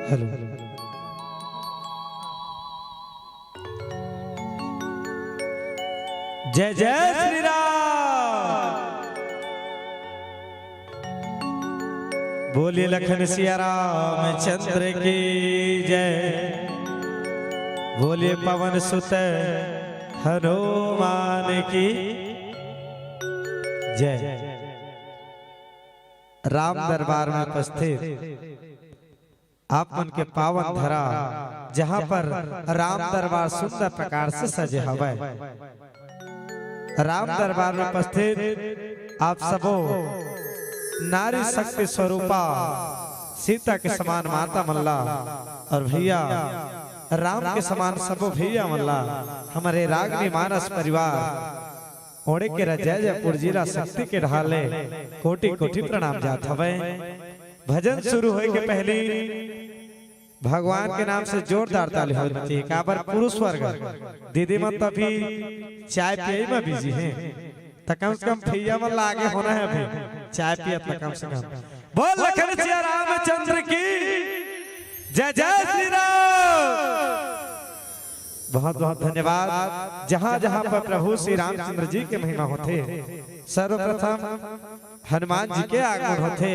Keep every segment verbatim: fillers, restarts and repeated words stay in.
Hello. जय जय श्री राम। बोलिए लखन सिया रामचंद्र की जय। बोलिए पवन सुत हनुमान की जय। राम दरबार में उपस्थित आप मन के पावन धरा, जहाँ पर राम दरबार सुंदर प्रकार से सजे हवय। राम दरबार में उपस्थित आप सबो नारी शक्ति स्वरूपा सीता के समान माता मन ला, और भैया राम के समान सबो भैया मन ला, हमरे रागनी मानस परिवार ओड़े के जय जयपुर जिला शक्ति के ढाले कोटि कोटि प्रणाम जात हवय। भजन शुरू होए के पहली भगवान के नाम से जोरदार ताली होना चाहिए। काबर पुरुष वर्ग, दीदी मन तो अभी चाय पिए में बिजी हैं, तो कम से कम भैया मन ला आगे होना है अभी चाय पियत में कम से कम। बोल लखन सिया रामचंद्र की जय, जय श्री राम। बहुत बहुत धन्यवाद। जहाँ जहाँ पर प्रभु श्री रामचंद्र जी के महिमा होथे, सर्वप्रथम हनुमान जी के आगमन होथे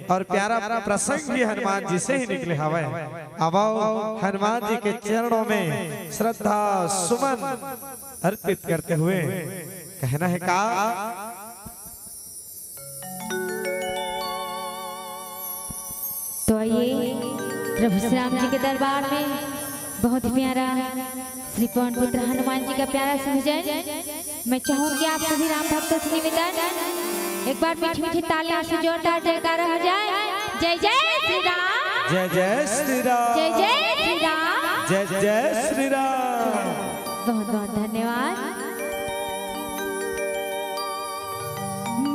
और प्यारा प्रसंग भी हनुमान जी से ही निकले हवय। अब आओ हनुमान जी के चरणों में श्रद्धा सुमन अर्पित करते हुए कहना है का। तो आइए प्रभु श्री राम जी के दरबार में बहुत प्यारा श्री पवन पुत्र हनुमान जी का प्यारा सा भजन। मैं चाहूंगी आप सभी राम भक्तों से निवेदन, एक बार मीठी मीठी तालियां से जोरदार जयकारा हो जाए। जय जय श्री राम। जय जय श्री राम। जय जय श्री राम। जय जय श्री राम। बहुत बहुत धन्यवाद।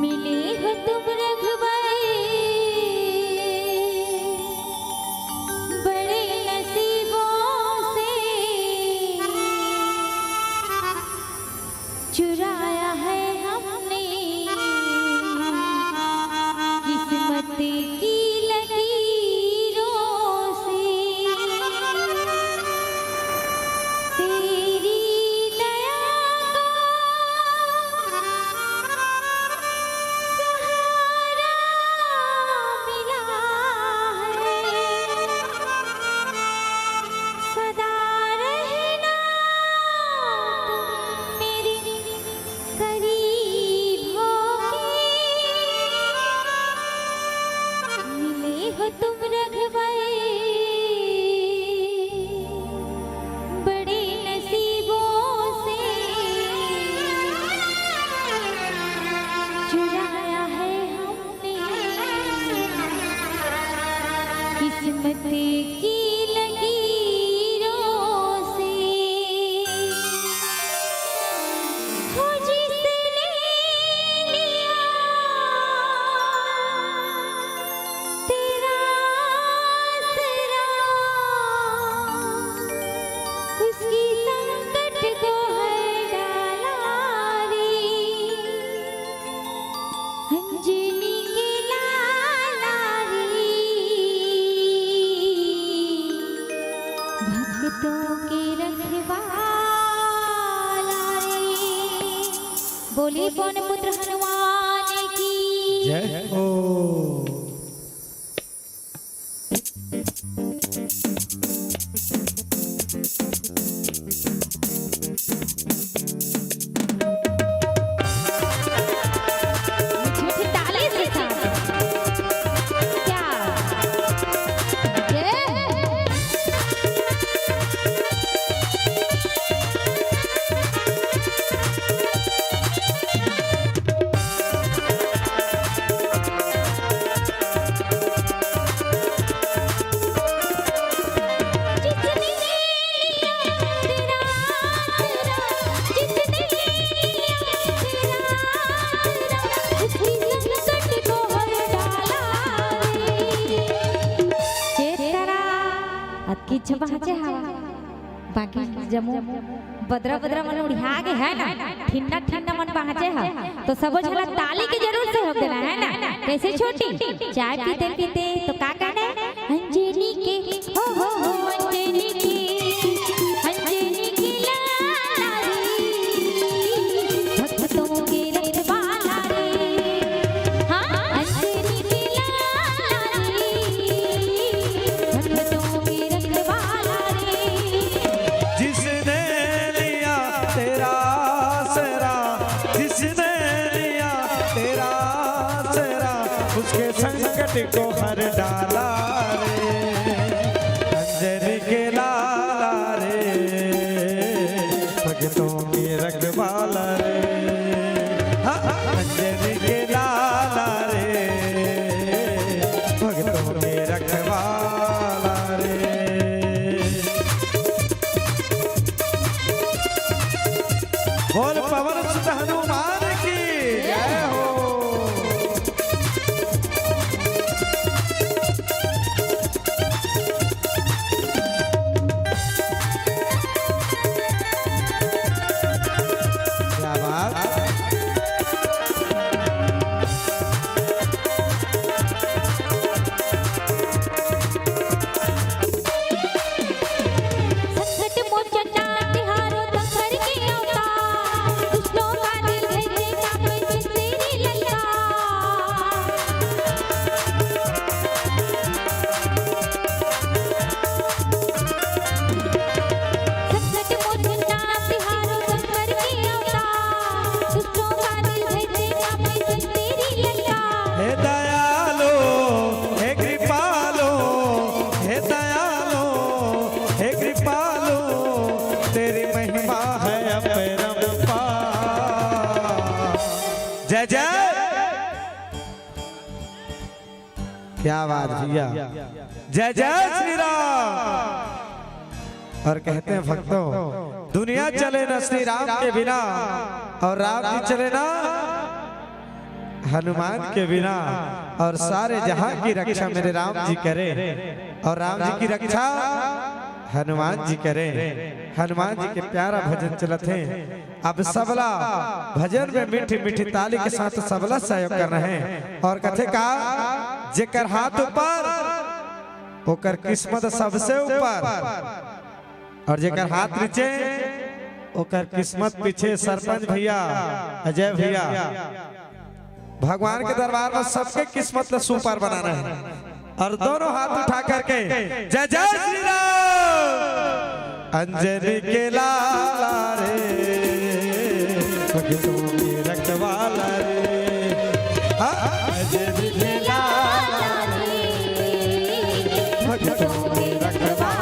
मिले हो तुम रघुबर बड़े नसीबों से, चुराया है हमने किस्मत की लकीरों से। तेरी दया का सहारा मिला है, सदा रहना तुम मेरे करीब होके। मिले हो तुम रघुबर बड़े नसीबों से, चुराया है हमने किस्मत की लकीरों से। हो जिसने लिया तेरा आसरा, उसकी संकट को हर डाला रे। अंजनी के लाला रे, भक्तों के रखवाला रे। बोलिए पवन पुत्र हनुमान की जय हो। मीठी मीठी ताली के साथ। क्या? ये। बाकी जम्मो बदरा बदरा मन उड़िया गे हे ना, ठिन्ना ठिन्ना मन बाँचे हे, तो सबो झन ला ताली के जरूर सहयोग देना हे ना। कैसे छोटी? चाय पीते पीते तो का कहना हे? अंजनी के, हो, हो, हो, अंजनी के, अंजनी के लाला रे, भक्तों के रखवाला रे। हाँ, अंजनी के लाला रे, भक्तों के रखवाला रे। जिसने लिया तेरा आसरा, जिसने लिया तेरा आसरा, उसके संकट को हर डाला रे। अंजनी के लाला रे, भक्तों के रखवाला रे। हाँ, अंजनी के लाला रे, भक्तों के रखवाला रे। बोल पवन सुत हनुमान की जय हो। क्या बात। संकट मोचन तिहारो तंग करके अवतार, दुष्टों का दिल भेजे कांपे तेरी ललकार। संकट मोचन तिहारो तंग करके अवतार, दुष्टों का दिल भेजे कांपे तेरी ललकार। हे दयालो, हे कृपालो, हे दयालो, हे कृपालो, तेरी महिमा है अपरंपार। जय जय। क्या बात भैया, जय जय श्री राम। और कहते हैं भक्तों, दुनिया चले ना श्री राम के बिना, और राम जी चले ना हनुमान के बिना, और सारे जहां की रक्षा मेरे राम जी करे, और राम जी की रक्षा हनुमान जी करे। हनुमान जी के प्यारा भजन चलत हे। अब सबला भजन में मीठी मीठी ताली के साथ सबला सहयोग करना हे। और कथे का, जेकर हाथ ऊपर ओकर किस्मत सबसे ऊपर, और जेकर हाथ नीचे ओकर किस्मत पीछे। सरपंच भैया, अजय भैया, भगवान के दरबार में सबके किस्मत ला सुपर बनाना हे। और दोनों हाथ उठा करके जय जय श्री राम। अंजनी के लाला रे, भक्तों के रखवाला रे। हाँ? अंजनी के लाला रे, भक्तों के रखवाला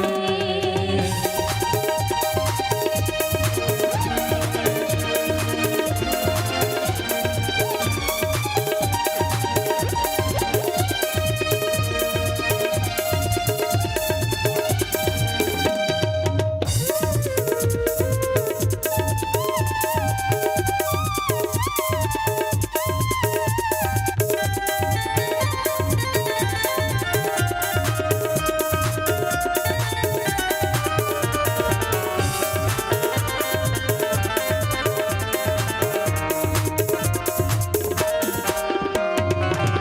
रे।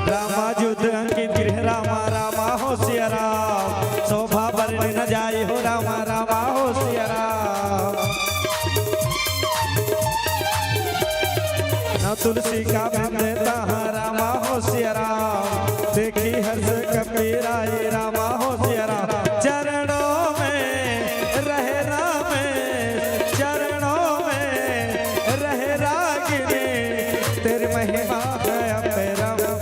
रामा जुद्ध अंकित गृह रामा, रामा हो सिया राम। शोभा बरन न जाई हो रामा, रामा हो सिया राम। न तुलसी का बिंद तहाँ रामा हो सिया राम। देखी हर्ष कपीराई रामा हो सिया राम। चरणों में रहे राम, चरणों में रहे रागिनी, तेरी महिमा है अपरंपार।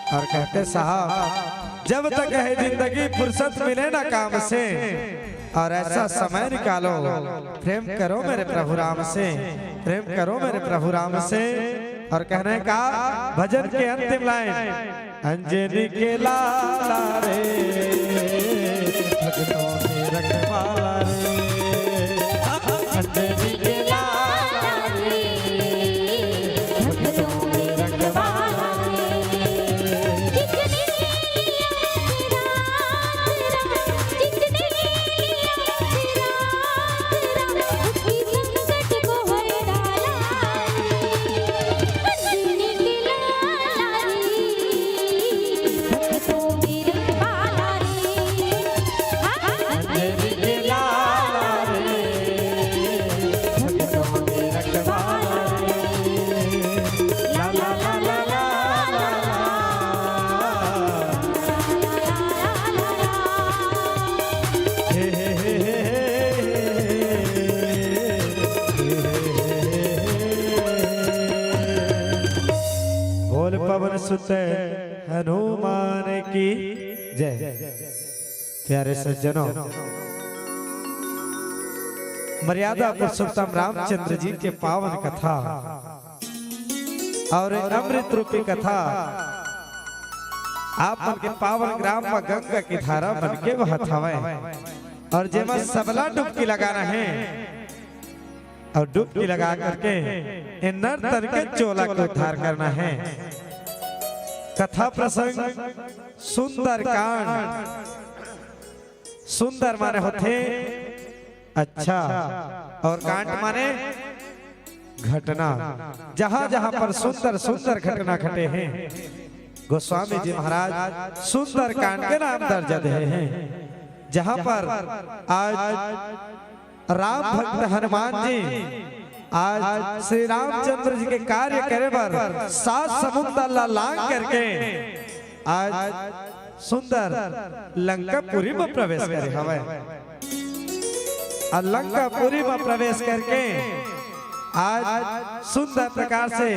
और कहते साहब, जब तक है जिंदगी फुर्सत मिले ना काम से, और ऐसा समय निकालो, प्रेम करो मेरे प्रभु राम से, प्रेम करो मेरे प्रभु राम से। और कहने का भजन के अंतिम लाइन, अंजनी के लाला रे, भक्तों के रखवाला रे, अंजनी के लाला रे, भक्तों के रखवाला रे। सुत हनुमान की जय। प्यारे सज्जनों, मर्यादा पुरुषोत्तम रामचंद्र जी के पावन कथा और अमृत रूपी कथा आप मन के पावन ग्राम म गंगा की धारा बन के बहत हवय और जेमा सबला डुबकी लगाना हे और डुबकी लगा करके ए नर तन के चोला के उद्धार करना हे। कथा प्रसंग सुंदर कांड। सुंदर माने होथे अच्छा और कांड माने घटना। जहां जहां पर सुंदर सुंदर घटना घटे हे, गोस्वामी जी महाराज सुंदर कांड के नाम दर्ज दे हे। जहां पर आज राम भक्त हनुमान जी आज श्री रामचंद्र जी के कार्य करे बर सात समुंदर ला लांग करके आज सुंदर लंकापुरी म प्रवेश करे हवय। अउ लंकापुरी म प्रवेश करके आज सुंदर प्रकार से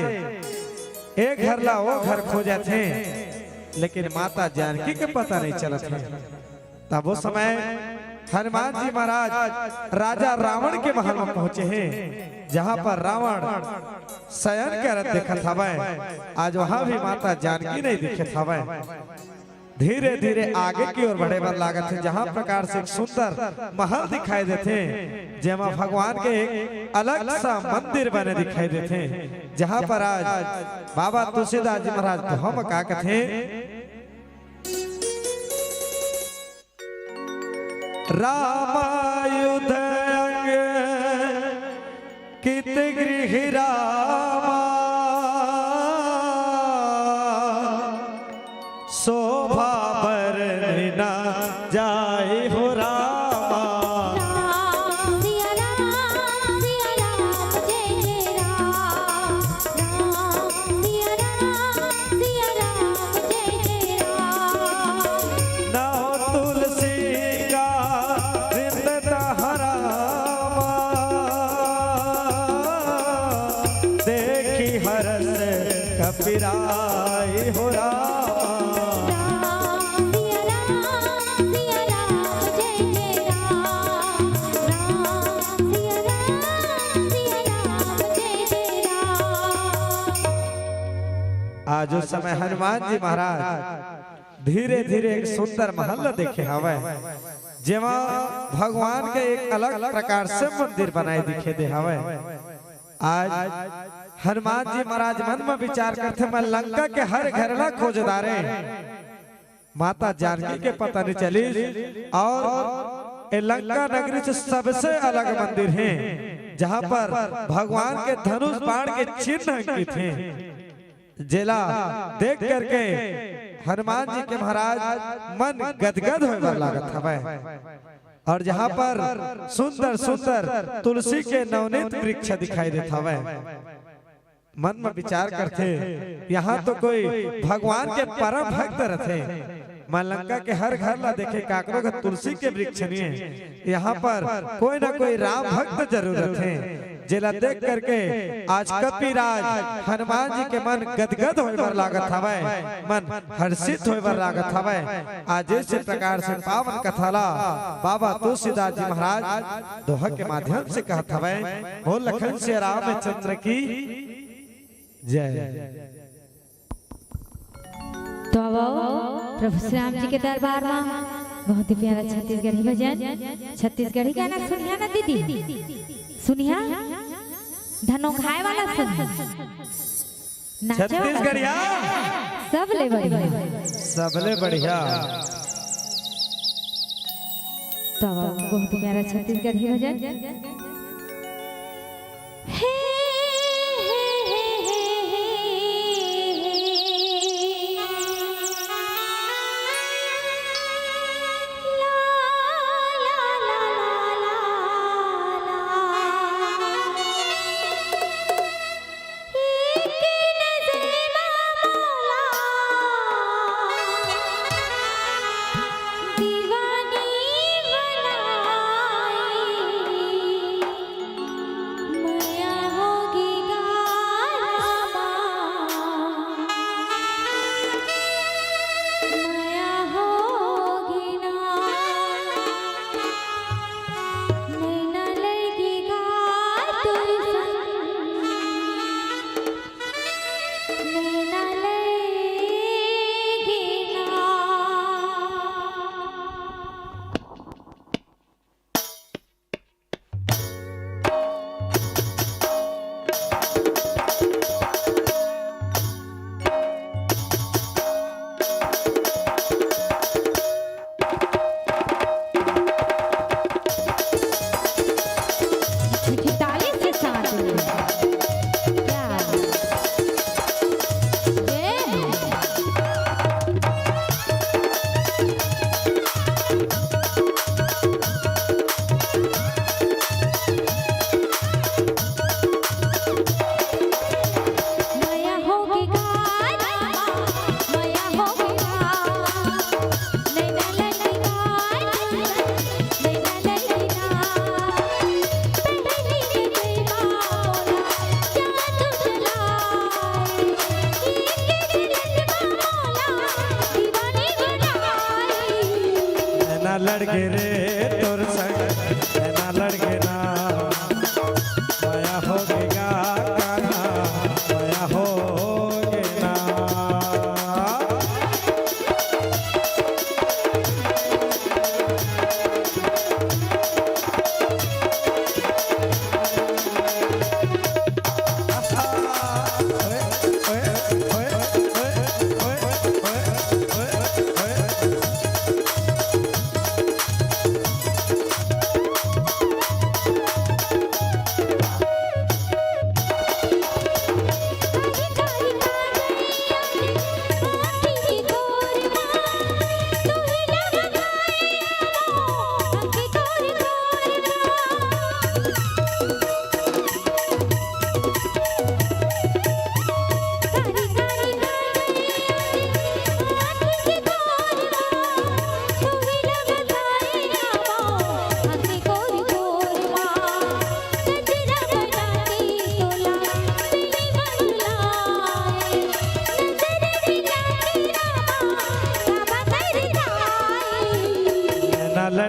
ए घर ला ओ घर खोजत हे, लेकिन माता जानकी के पता नहीं चलत हे। तब ओ समय हनुमान जी महाराज राजा रावण के महल म पहुंचे हे, जहां पर रावण शयन करत देखत हवय। आज वहां भी माता जानकी नहीं दिखत हवय। धीरे धीरे आगे की ओर बढ़े बर लागत हे, जहां प्रकार से एक सुंदर महल दिखाई देथे, जेमा भगवान के एक अलग सा मंदिर बने दिखाई देथे, जहां पर आज बाबा तुलसीदास जी महाराज दोहा म का कथे, रामायुध अंग कित गृह रामा, शोभा बरन न जाय हो रामा। राम सिया राम सिया राम जय जय राम। राम सिया राम सिया राम जय जय राम। नव तुलसी का वृंद तहरामा, देखि हरस कपिराय हो रामा। राम सिया राम सिया राम जय जय राम। राम सिया राम सिया राम जय जय राम। आज ओ समय हनुमान जी महाराज धीरे-धीरे एक सुंदर महल ल देखे हवय, जेमा भगवान के एक अलग प्रकार से मंदिर बनाए दिखे दे हवय। आज हनुमान जी महाराज मन म विचार करथे, "मैं लंका के हर घर ला खोज डारे, माता जानकी के पता नहीं चलिस, और ए लंका नगरी से सबसे अलग मंदिर हे, जहां पर भगवान के धनुष बाण के चिन्ह अंकित हे।" जेला देख करके हनुमान जी के महाराज मन गदगद होए बर लागत हवय, और जहां पर सुंदर सुंदर तुलसी के नवनीत वृक्ष दिखाई देत हवय। मन म विचार करथे, यहाँ तो कोई भगवान के परम भक्त रथे। मैं लंका के हर घर ला देखे, काकरो घर तुलसी के वृक्ष नहीं है। यहाँ पर कोई ना कोई राम भक्त जरूर रथे, जेला देख करके आज कपिराज हनुमान जी के मन गदगद होए बर लागत हवय, मन हर्षित होए बर लागत हवय। आज इस प्रकार से पावन कथा ला बाबा तुलसीदास जी महाराज दोहा के माध्यम से कहत हवय। बोल लखन सिया रामचंद्र की जय। तो अब आओ प्रभु श्री राम जी के दरबार में बहुत ही प्यारा छत्तीसगढ़ी भजन, छत्तीसगढ़ी गाना सुनिया ना दीदी, सुनिया। धनोखाए वाला सुन, नाचे वाला छत्तीसगढ़िया। सुन। सबले बढ़िया। सबले बढ़िया। तो अब आओ बहुत ही प्यारा छत्तीसगढ़ी भजन।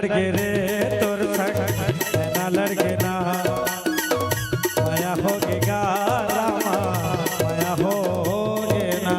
लड़गे रे तोर संग, नैना लड़गे ना, मया होगे गा रामा, मया होगे ना।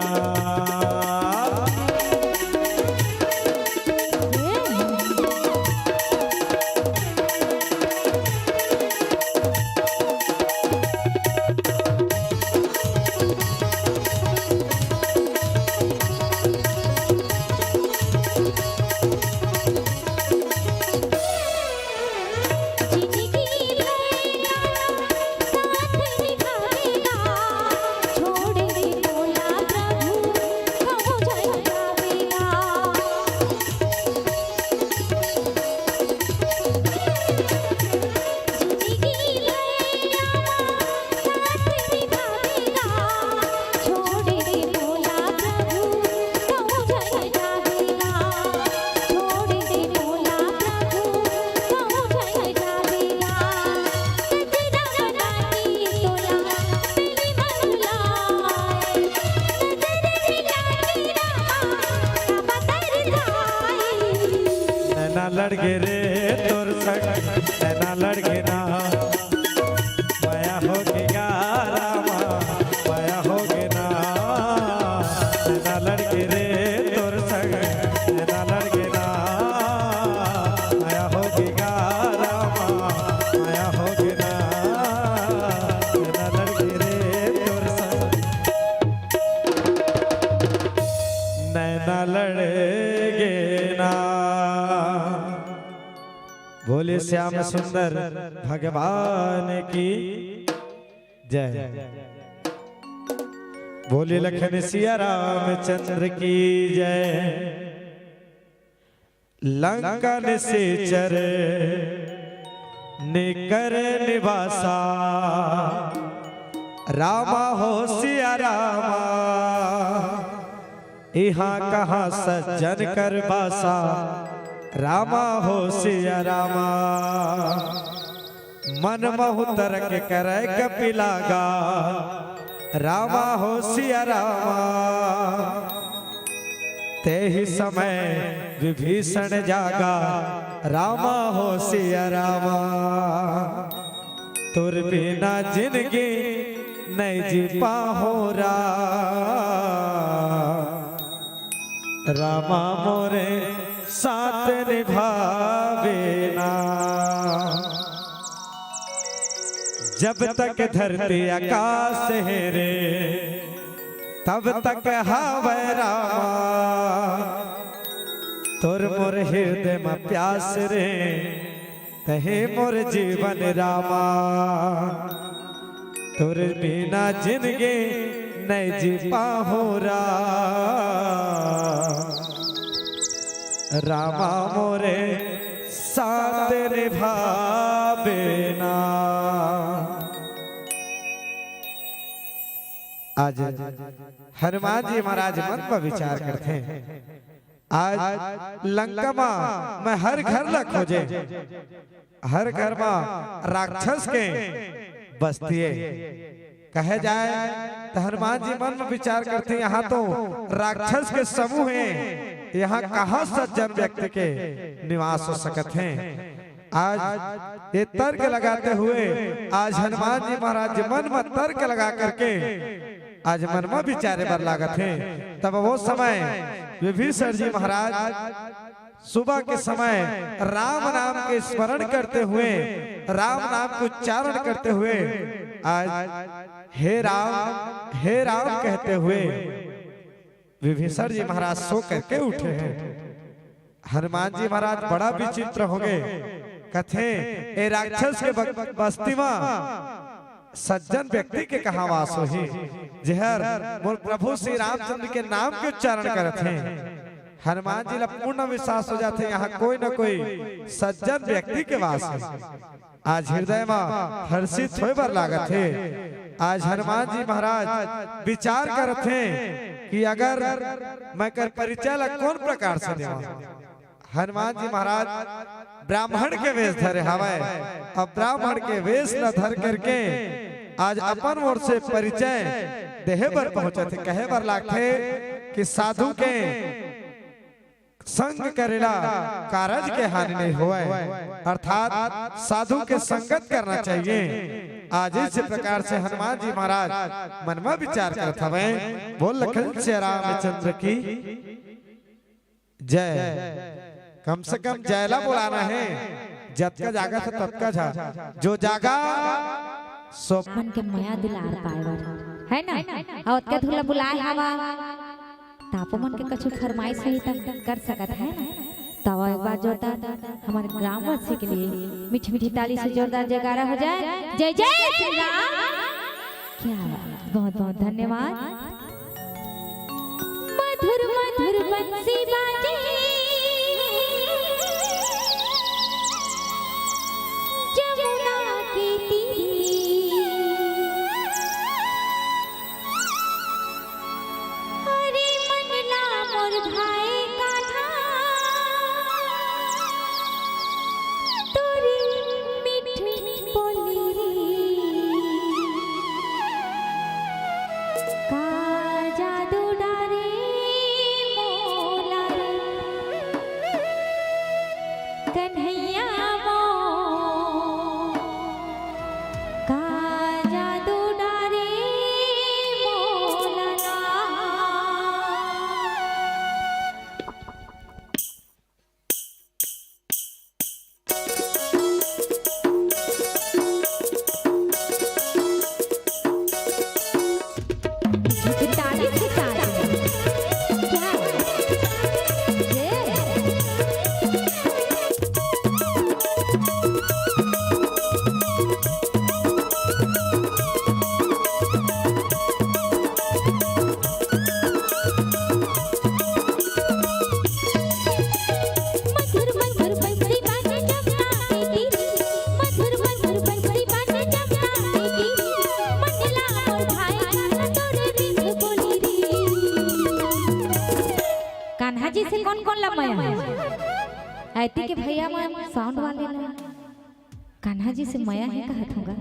नैना लड़गे रे तोर संग, नैना लड़गे ना, मया होगे गा रामा, मया होगे ना। नैना लड़गे रे तोर संग, नैना लड़गे ना, मया होगे गा रामा, मया होगे ना। नैना लड़गे रे तोर संग, नैना लड़गे ना। बोले श्याम सुंदर भगवान की जय। बोले लखन सिया रामचंद्र की जय। लंका निसेचर निकर निवासा, रामा हो सिया रामा। इहाँ कहाँ सज्जन कर बासा, रामा हो सिया रामा। मन महु तरक करै कपि लागा, रामा हो सिया रामा। तेहि समय विभीषण जागा, रामा हो सिया रामा। तोर बिना जिनगी नहीं जी पाहूँ राम। रामा मोरे साथ निभावे ना। जब तक धरती आकाश हे रे, तब तक हावय रामा। तोर मोर हृदय म प्यास रे, तहे मोर जीवन रामा। तोर बिना जिनगी नहीं जी पाहूँ राम। रामा मोरे साथ निभावे ना। आज हनुमान जी महाराज मन पर विचार करथे। आज लंका म मैं हर घर ला खोजे, हर घर म राक्षस के बस्ती हे। कहे जाए त हनुमान जी मन म विचार करथे, यहाँ तो राक्षस के समूह हे, यहाँ कहाँ सज्जन व्यक्ति के निवास हो सकत हे। आज ये तर्क लगाते हुए आज हनुमान जी महाराज मन म तर्क लगा करके आज मन म विचारे बर लागत हे। तब वो समय विभीषण जी महाराज सुबह के समय राम नाम के स्मरण करते हुए, राम नाम के उच्चारण करते हुए आज हे राम, हे राम कहते हुए विभीषण जी महाराज सो करके उठे हैं। हनुमान जी महाराज बड़ा विचित्र हो गए, कथे, ए राक्षस के बक-, बस्ती मा सज्जन व्यक्ति के कहाँ वास होही, जेहर मोर प्रभु श्री रामचंद्र के नाम के उच्चारण करत हे। हनुमान जी ला पूर्ण विश्वास हो जाथे, यहाँ कोई न कोई सज्जन व्यक्ति के वास हे। आज हृदय मा हर्षित होय बर लागत हे। आज हनुमान जी महाराज विचार करत हे कि अगर मैं कर परिचय ला कौन प्रकार से देवां। हनुमान जी महाराज ब्राह्मण के वेश धरे हवय। अब ब्राह्मण के वेश ला धर करके आज अपन ओर से परिचय देहे बर पहुंचत हे। कहे बर लागथे कि साधु के संग करेला कारज के हानि नहीं होवय, अर्थात साधु के संगत करना चाहिए। आज इस प्रकार से हनुमान जी महाराज मन में विचार करत हवय। बोल लखन सिया रामचंद्र की जय। कम से कम जयला बुलाना है, जतका जागा से ततका झा, जो जागा सो मन के मया दुलार पाए बर, है ना? अउ ओतके धुला बुलाए हवा, तापो मन के कछु फरमाइश होही त कर सकत है ना? तब एक बार जोरदार हमारे ग्रामवासी के लिए मीठी मीठी ताली से जोरदार जयकारा हो जाए। जय जय श्री राम। क्या बात, बहुत बहुत धन्यवाद। मधुर मधुर बंसी बाजे जमुना के तीर। अरे मन ला मोर भाई कान्हा तोरी मीठी बोली रे। का जादू डारे मोला रे कन्हैया मोर। का जादू डारे मोला ना। ताली से ताली। क्या? ये। मधुर मधुर बंसी बाजे जमुना के तीर, मधुर मधुर बंसी बाजे जमुना के तीर, मन ला मोर भाई कान्हा तोरे मीठ बोली रे। कान्हा जी से कौन कौन ला मया है? ऐती के भैया मन साउंड वाले ला। कान्हा जी से मया है कहत हूँ गा,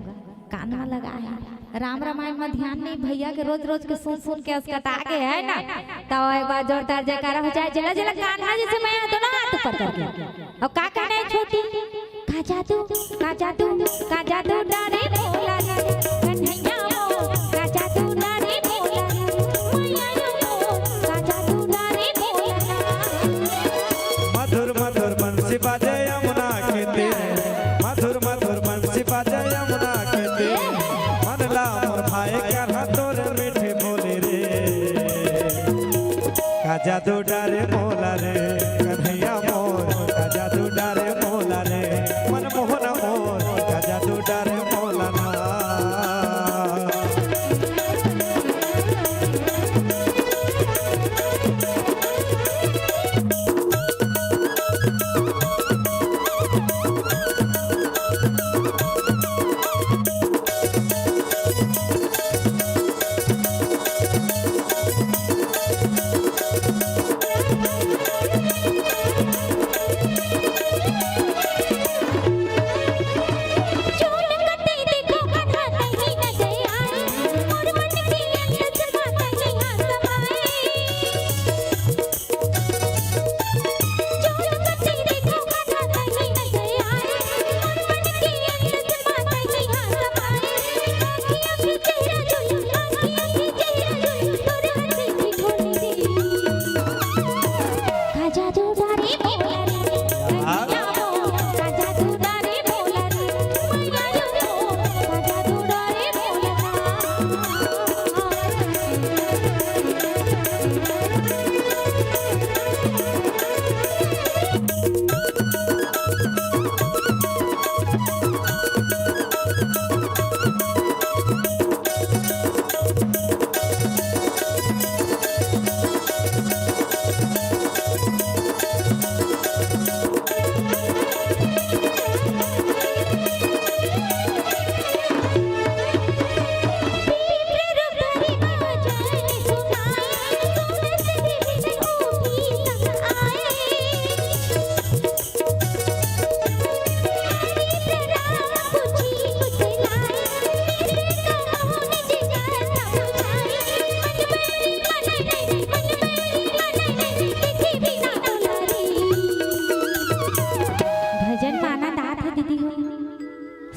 कान में लगा है। राम रामायण में ध्यान नहीं, भैया के रोज रोज के सुन सुन के असकता गे है ना। तो एक बार जोरदार जयकारा हो जाए, जला जला कान्हा जी से मया, दोनों हाथ ऊपर करके। और का कहना है छोटी? का जादू, का जादू, का जादू डारे मोला रे, कन्हैया मोर, का जादू डारे मोला रे, मैया मोर, का जादू डारे मोला रे। मधुर मधुर बंसी बाजे यमुना के तीर, मधुर मधुर बंसी बाजे यमुना के तीर, मन ला मोर भाई कान्हा तोरे मीठी बोली रे। का जादू डारे मोला रे कन्हैया मोर, का जादू डारे मोला रे मनमोहन मोर, का जादू डारे मोला ना।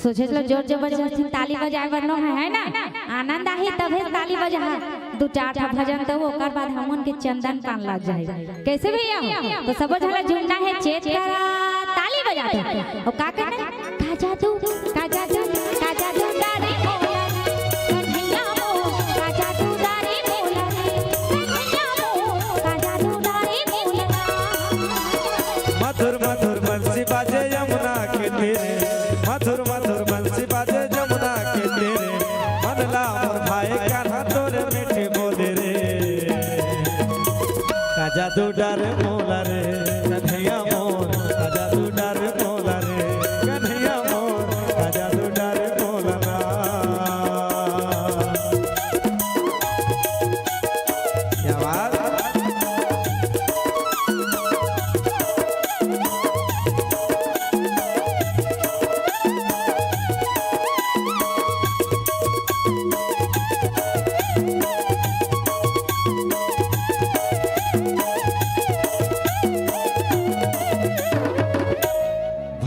तो सोच लो, जोर जबरदस्ती ताली बजाए बर नो है, है ना? आनंद आही तभे ताली बजा। दू चार ठा भजन तो ओकर बाद हमन के चंदन पान लग जाए। कैसे भैया हो? तो सबो झला झुमना है, चेत करा, ताली बजा दो। और का कहना है? का जादू, का जादू, का जादू डारे मोला रे, कन्हैया मोर, का जादू डारे मोला रे, कन्हैया मोर, का जादू डारे मोला। मधुर मधुर बंसी बाजे यमुना के तीरे, मधुर मधुर बंसी बाजे यमुना के तीरे। मन ला मोर भाई कान्हा तोरे मीठी बोली रे। का जादू डारे मोला रे, कन्हैया मोर, का जादू डारे मोला रे, कन्हैया मोर, का जादू डारे मोला ना। क्या बात।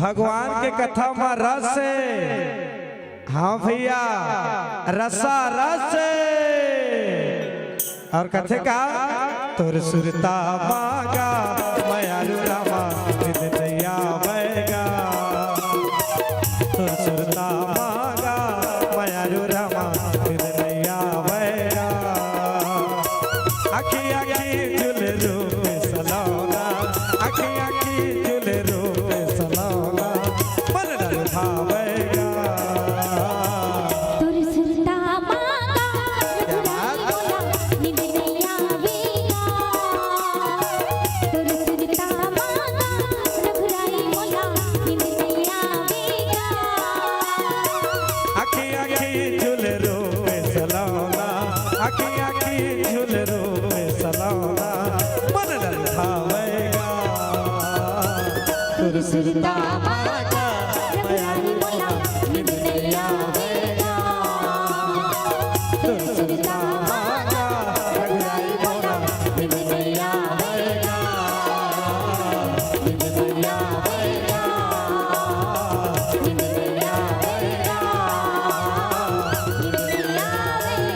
भगवान के कथा म रस हे। हाँ भैया, रसा रस हे। और कथे का, तोर सुरता मांगा, मयारू रामा, निंद नइ आवय गा। तोर सुरता मांगा, मयारू रामा, निंद नइ आवय गा। आखी आखी झूले रूप सलौना, आखी आखी झूले रूप सलौना, मन न भावय गा। तोर सुरता मांगा, क्या बात? मोला नींद नइ आवय गा। तोर सुरता मांगा, रघुराई मोला नींद नइ आवय गा। आखी आखी झूले रूप सलौना, आखी आखी झूले रूप सलौना, मन न भावय गा। तोर सुरता मांगा, रघुराई मोला नींद नइ आवय गा। तोर सुरता मांगा, रघुराई मोला नींद नइ आवय गा। नींद नइ आवय गा। नींद नइ आवय गा। नींद नइ आवय गा।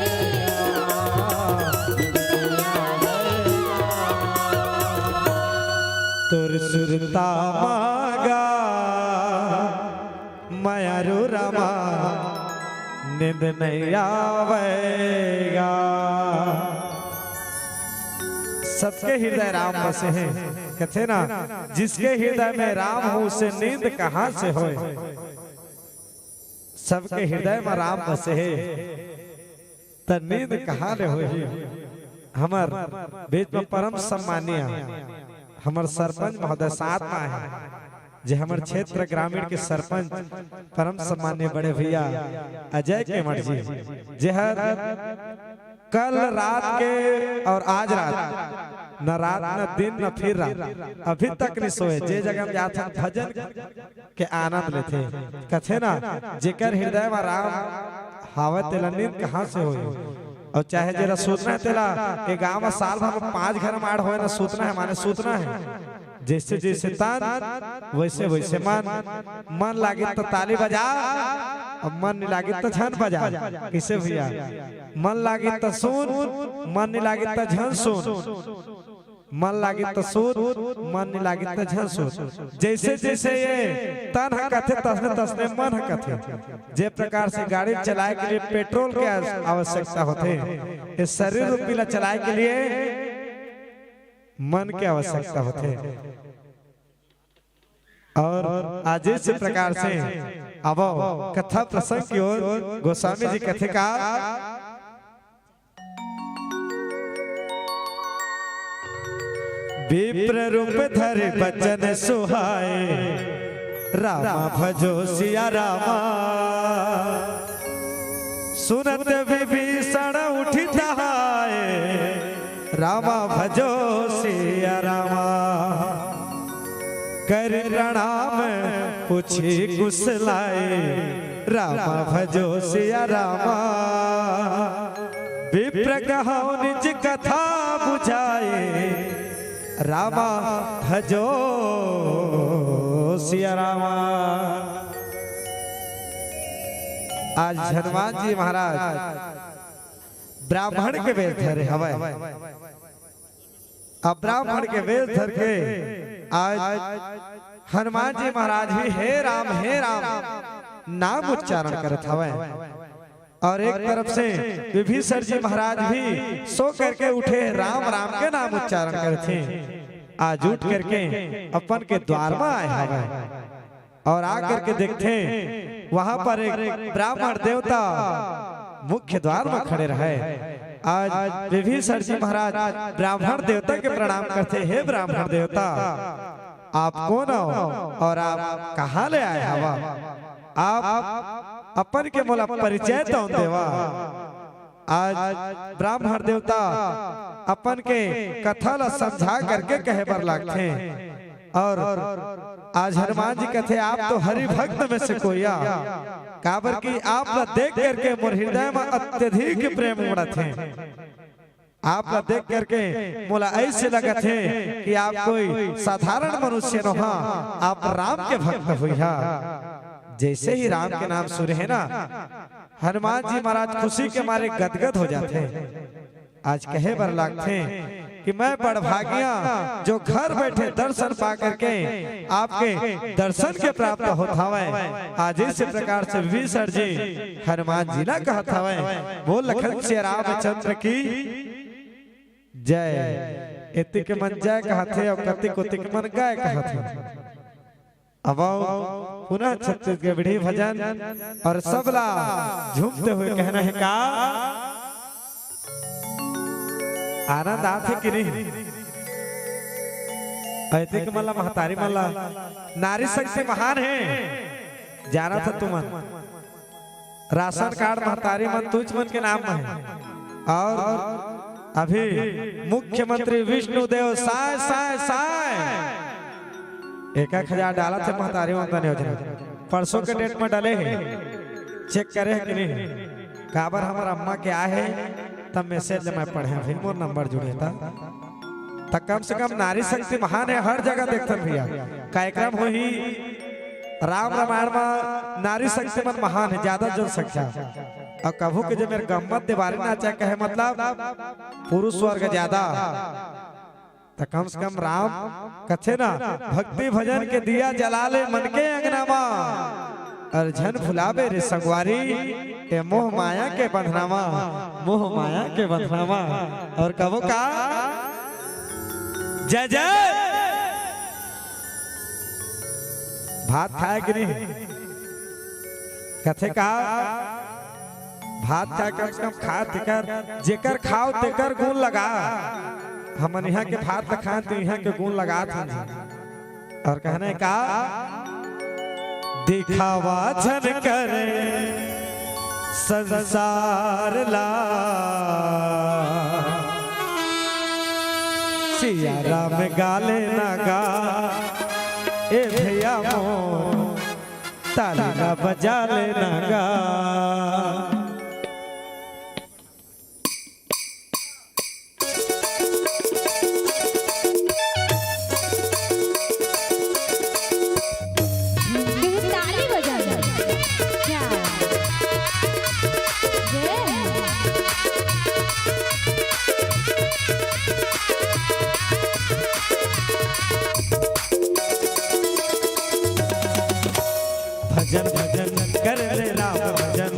नींद नइ आवय गा। तोर सुरता मांगा, मयारू रामा, निंद नइ आवय गा। सबके हृदय राम बसे हे, कथे ना, जिसके हृदय में राम हो, उसे नींद कहाँ से होय। सबके हृदय में राम बसे हे, त नींद कहाँ ले होही? हमर बीच में परम सम्मानीय हमर सरपंच महोदय साथ में आहे, जे हमर क्षेत्र ग्रामीण के सरपंच परम सम्मानीय बड़े भैया अजय केमट जी, जे हर कल रात के और आज रात, न रात, न दिन, न फिर रात, अभी तक नहीं सोए। जे जगह में जाथन भजन के आनंद लेथे। कथे ना, जेकर हृदय में राम हावय, तेला नींद कहाँ से होही? और चाहे जेला सुतना हे, तेला ए गांव में साल भर में पांच घर माड़ होय ना, सुतना हे माने सुतना हे। जैसे जैसे तन, वैसे वैसे मन। मन लागे तो ताली बजा, अब मन नहीं लागे तो झन बजा। किसे भैया? मन लागे तो सुन, मन नहीं लागे तो झन सुन। मन लागे त सुत, मन नहीं लागे त झन सुत। जैसे जैसे ये तन ह कथे, तसने तसने मन ह कथे। जे प्रकार से गाड़ी चलाए के लिए पेट्रोल के आव-, आवश्यकता होथे, ये शरीर रूपी ला चलाए के लिए मन के आवश्यकता होथे। और आज इस प्रकार से अब कथा प्रसंग की ओर गोस्वामी जी कथे का विप्र रूप धरि बचन सुहाए, रामा भजो सिया रामा। सुनत विभीषण उठि तहाए, रामा भजो सिया रामा। करि प्रणाम पूछि कुसलाए, रामा भजो सिया रामा। विप्र कहौ निज कथा बुझाए, रामा भजो सिया रामा। आज हनुमान जी महाराज ब्राह्मण के वेश धरे हवय। अब ब्राह्मण के वेश धर के आज हनुमान जी महाराज भी "हे राम, हे राम" नाम उच्चारण करत हवय। और एक तरफ से विभीषण जी महाराज भी सो करके उठे, "राम, राम" के नाम उच्चारण करथे। आज उठ करके अपन के द्वार म आए हवय। और आ करके देखथे, वहां पर एक ब्राह्मण देवता मुख्य द्वार में खड़े रहे। आज विभीषण जी महाराज ब्राह्मण देवता के प्रणाम करथे, "हे ब्राह्मण देवता, आप कोन हो और आप कहां ले आए हवा? आप अपन के मोला परिचय तो देवा।" आज ब्राह्मण देवता अपन के कथा ला समझा करके कहे बर लागथे। और आज हनुमान जी कथे, "आप तो हरि भक्त में से कोई आ, काबर कि आप ला देख करके मोर हृदय में अत्यधिक प्रेम उमड़त हे। आप ला देख करके मोला ऐसे लगत हे कि आप कोई साधारण मनुष्य नोहा, आप राम के भक्त हुई हा।" जैसे ही राम के नाम सुने हे ना, हनुमान जी महाराज खुशी के मारे गदगद हो जाथे। आज कहे बर लागथे कि मैं बड़भागिया, जो घर बैठे दर्शन पा करके आपके दर्शन के प्राप्त होत हवय। आज इस प्रकार से विभीषण जी हनुमान जी ला कहत हवय, "बोल लखन सिया रामचंद्र की जय।" एतिक मन जय कहत हे और कतिक उतिक मन गाय कहत हे। अब आओ पुनः छत्तीसगढ़ी भजन और सबला झूमते हुए कहना है का? आनंद आथे कि नहीं? अइतिक मन ला, महतारी मन ला, नारी शक्ति महान है, जाना था तुमन। राशन कार्ड महतारी मन तुझ मन के नाम में है। और अभी मुख्यमंत्री विष्णुदेव साय, साय, साय एक एक हजार डालत हे महतारी वंदन योजना। परसों के डेट में डले हे, चेक करे हे कि नहीं? काबर हमर अम्मा के आए हे, तब मैसेज मैं पढ़े, अभी मोर नंबर जुड़े था। त कम से कम नारी शक्ति महान है, हर जगह देखथन भैया, कार्यक्रम होही, राम रामायण में नारी शक्ति मन महान है, ज्यादा जनसंख्या। और कभू के जो मेरे गम्मत देवारी नाचा कहे, मतलब पुरुष वर्ग ज्यादा, त कम से कम राम कथे ना, भक्ति भजन के दिया जला ले मन के अंगना मा, और झन भुलाबे रे संगवारी, ए मोह माया के बंधना मा, मोह माया के बंधना मा। और कबो का जय जय। भात खाए कि नहीं? कथे का भात खाए कम से कम खा तेकर, जेकर खाओ तेकर गुण लगा। हमन इहाँ के भात ल खान त इहाँ के गुण लगात हन। और कहना है का? दिखावा झन कर संसार ला, सिया राम गाले ना गा, ए भैया मोर ताली ला बजा लेना गा। ताली बजा दो। क्या? जय हो। भजन भजन कर ले राम भजन,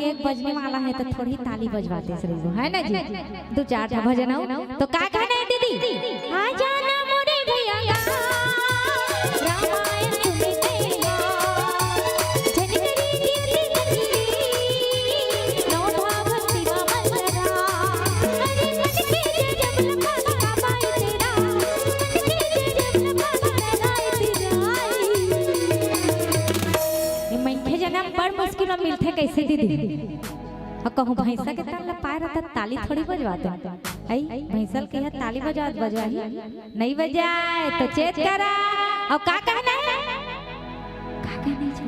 एक बजने वाला है तो थोड़ी ताली बजवा देस रहिबो, है ना जी? दू चार ठा भजन अउ तो का कहना है दीदी? आ जाना मोरे भैया गाँव, रामायण सुने के गाँव। झनकरी ज्योति कजरी, नौ धाम शिवा मंगला। अरे मन के जे जब लखा लखा बाई तेरा, मन के जे जब लखा लखा बाई तेरा। ये मनखे जनम बड़ मुश्किल में मिलथे, कैसे दीदी? अउ कहूँ भैंसा के तन ल पाए रहता, ताली थोड़ी बजवाते। आई भैंसा ल कहिया ताली बजवात बजवाही, नहीं बजाए तो चेत करा। अउ का कहना है? का कहना है जी?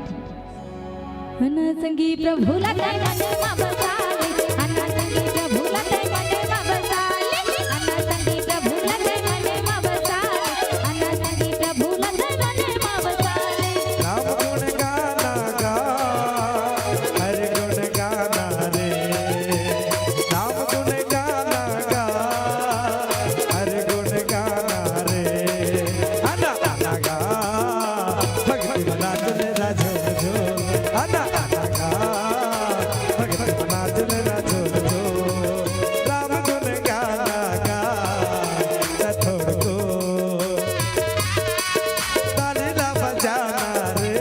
अना संगी प्रभु ला तै मन मा बसा ले, अना संगी प्रभु ला तै मन मा बसा ले, अना संगी प्रभु ला तै मन मा बसा ले, अना संगी प्रभु ला तै मन मा बसा ले। राम गुण गाना गा, हरि गुण गाना रे। राम गुण गाना गा, हरि गुण गाना रे। अना गाना गा, भक्ति में नाच ले ना झूम झूम। अना गाना गा, भक्ति में नाच ले ना झूम झूम। राम गुण गाना गा, थोड़ को ताली ला बजाना रे,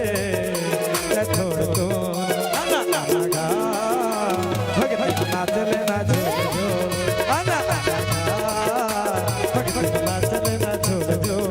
ए थोड़ को अना अना गा। भगत नाच लेना झूम झूम, अना अना गा। भगत नाच लेना झूम झूम।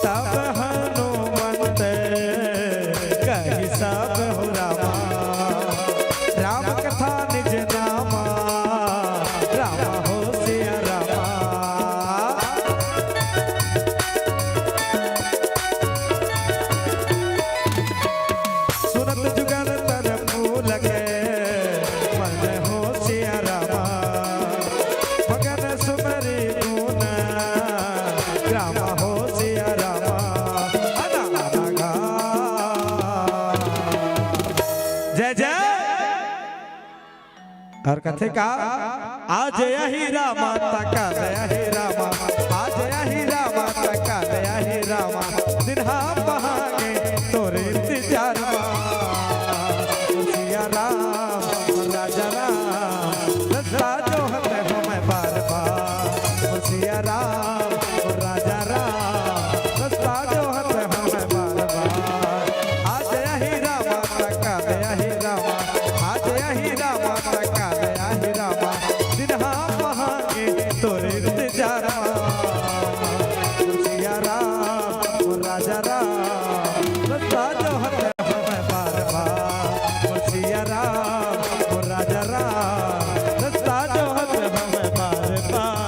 सब हनुमंत कहि सब हो रामा, राम कथा निज नामा, रामा हो सिया रामा। सुनत जुगल तन मूलक मन हो सिया रामा, मगन सुमरी गुण ग्राम हो सिया रामा। अना अना गा। जय जय। अउ कथे का, आज आही रामा, त काल आही रामा, आज आही रामा, त काल आही रामा, दिन हम बहागे तोरे इंतजार मा। सिया राम, राजा राम, रस्ता जोहत हों मैं बार बार। सिया राम, राजा राम, रस्ता जोहत हों मैं बार बार। आज आही रामा, त काल आही रामा, आज आही रामा, त काल आही रामा, दिन हम बहागे तोरे इंतजार मा। सिया राम, राजा राम, रस्ता जोहत हों मैं बार बार। सिया राम, राजा राम, रस्ता जोहत हों मैं बार बार।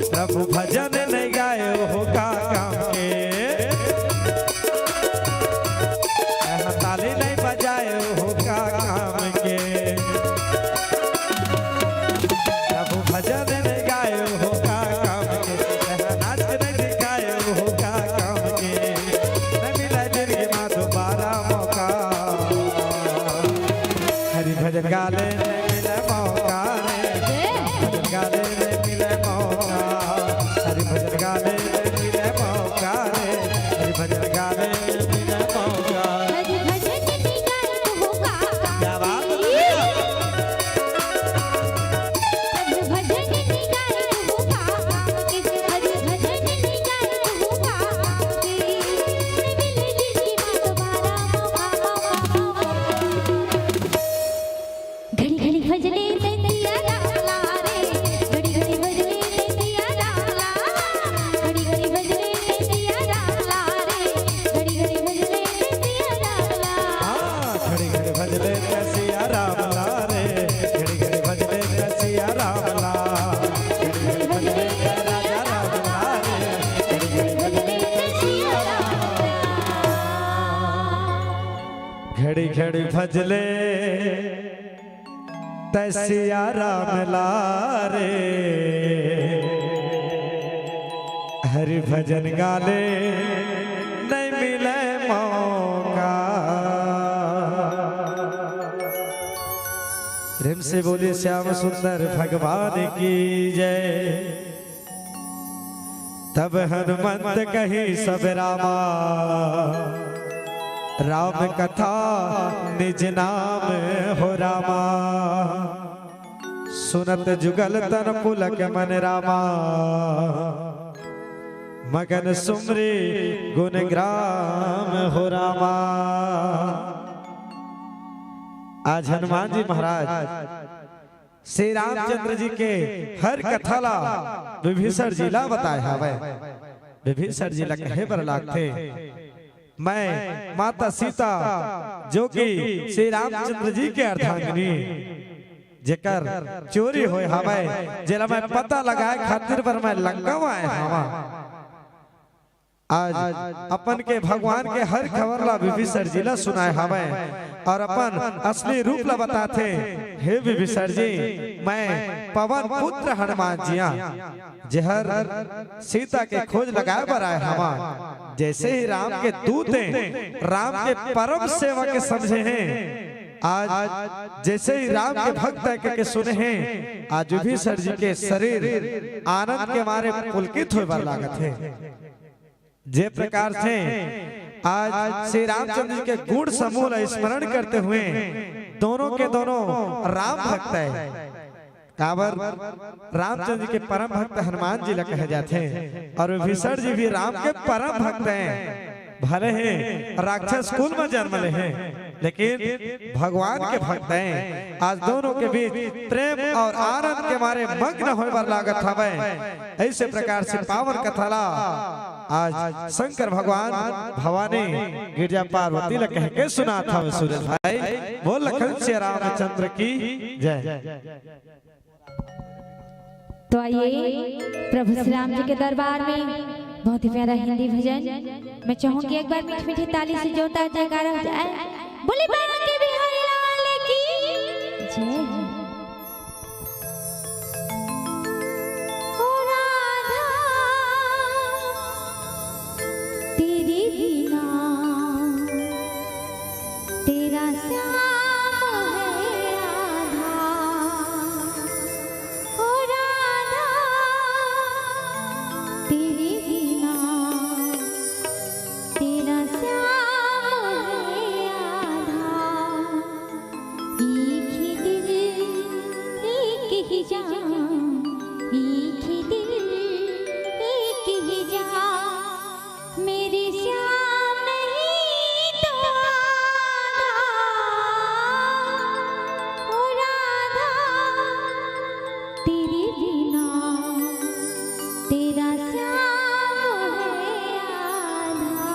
प्रभु भजन नहीं गायो हो का काम के, यहाँ ताली नहीं बजायो हो का काम के। प्रभु भजन नहीं गायो हो का काम के, यहाँ नाच नहीं दिखायो हो का काम के। नहीं मिला जिंदगी मा दोबारा मौका। हरि भजन गाले नहीं मिले मौका रे, भजन गाले नहीं मिले मौका। हरि भजन गाले नहीं मिले मौका रे, हरि भजन गाले नहीं मिले मौका। हरि भजन नहीं गाए हो का। क्या बात है। हरि भजन नहीं गाए हो का। हरि भजन नहीं गाए हो का। घड़ी घड़ी भजले तै सिया राम लारे, हरि भजन गाले नहीं मिले मौका। प्रेम से बोलिए श्याम सुंदर भगवान की जय। तब हनुमंत कही सब रामा, राम कथा निज नाम हो रामा। सुनत जुगल तन पुलक मन रामा, मगन सुमरी गुण ग्राम हो रामा। आज हनुमान जी महाराज श्री रामचंद्र जी के हर कथा ला विभीषण जी ला बताए हवय। विभीषण जी ला कहे बर लागथे, मैं माता सीता जो कि श्री रामचंद्र जी के अर्धांगिनी, जेकर चोरी होय हवय, जेला मैं पता लगाए खातिर बर मैं लंका म आए हवं। आज अपन के भगवान के हर खबर ला विभीषण जी ला सुनाए हवय और अपन असली रूप ला बताथे। हे विभीषण जी, मैं पवन पुत्र हनुमान जिया, जेहर सीता के खोज लगाए बर आए हवं। जैसे ही राम के दूत हैं, राम के परम सेवक समझे हैं, आज जैसे ही राम के भक्त है के सुने हैं, आज विभीषण जी के शरीर आनंद के मारे पुलकित होए बर लागत है। जे प्रकार से आज श्री रामचंद्र जी के गुण समूह ला स्मरण करते हुए दोनों के दोनों राम भक्त है। काबर रामचंद्र जी के परम भक्त हनुमान जी ला कहे जाथे और विभीषण जी भी राम के परम भक्त हैं। भले ही राक्षस कुल में जन्म ले हैं, लेकिन भगवान के भक्त हैं। आज दोनों के बीच प्रेम और आनंद के मारे मग्न होए बर लागत हवय। ऐसे प्रकार से पावन कथा ला आज शंकर भगवान भवानी गिरजा पार्वती ला कह के सुनात हवय। सूरज भाई बोल लखन सिया रामचंद्र की जय। तो आइए प्रभु श्री राम जी के दरबार में बहुत ही प्यारा हिंदी भजन। मैं चाहूंगी एक बार मीठी मीठी ताली से जोरदार जयकारा हो जाए। बोले बांके बिहारी लाल की जय। ओ राधा तेरे बिना तेरा श्याम है आधा। ओ राधा तेरे बिना तेरा श्याम है आधा। एक ही दिल एक ही जान, एक ही दिल एक ही जान। मेरे श्याम नहीं तो आधा। ओ राधा तेरे बिना तेरा श्याम है आधा।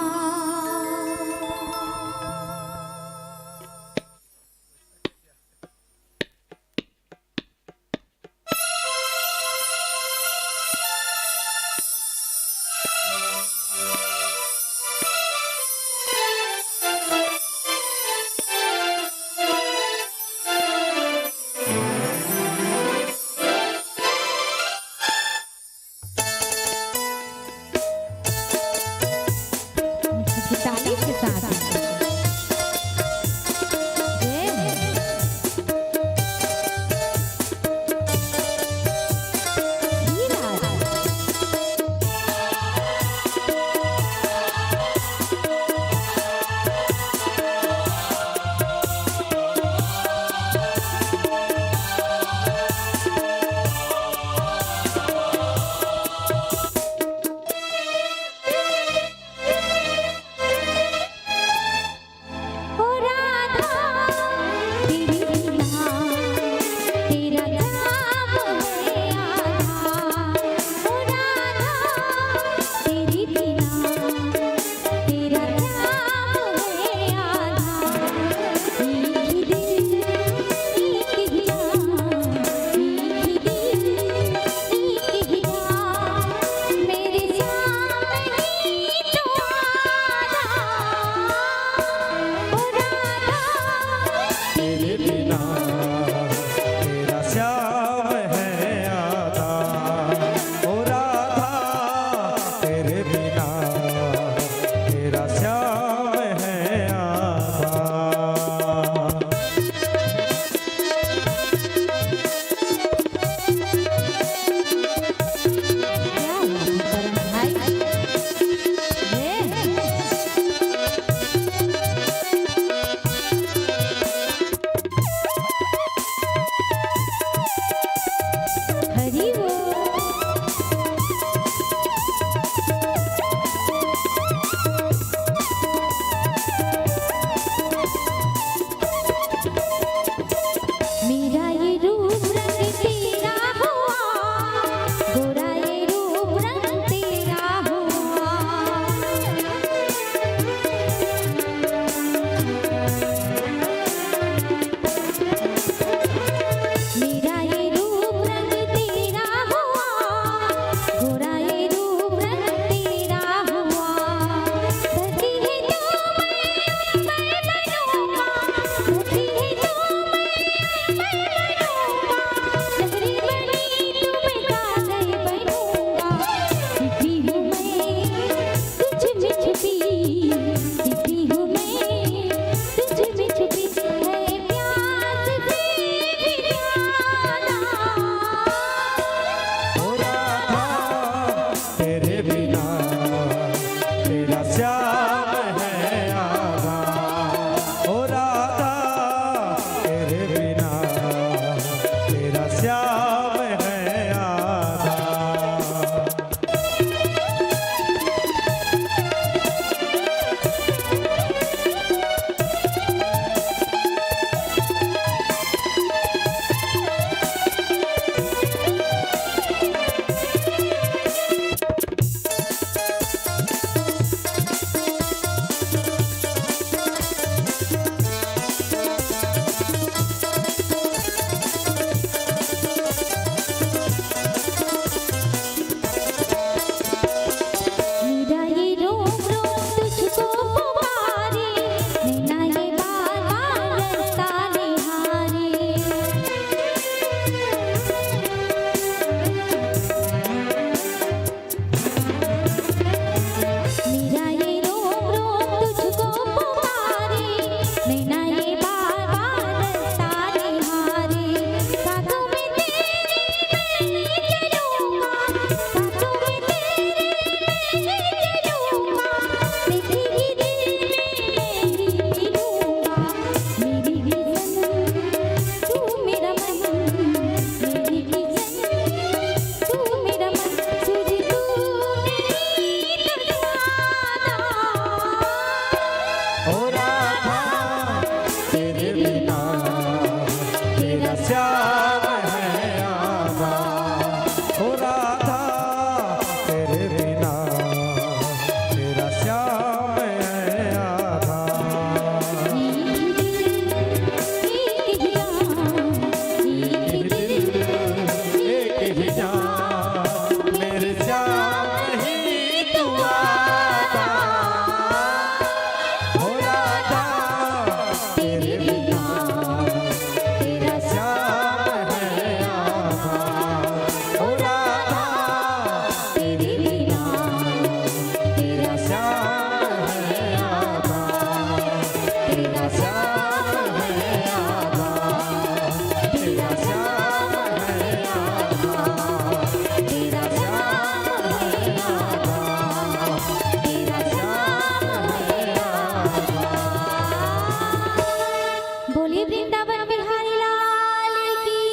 बिहारी लाल की।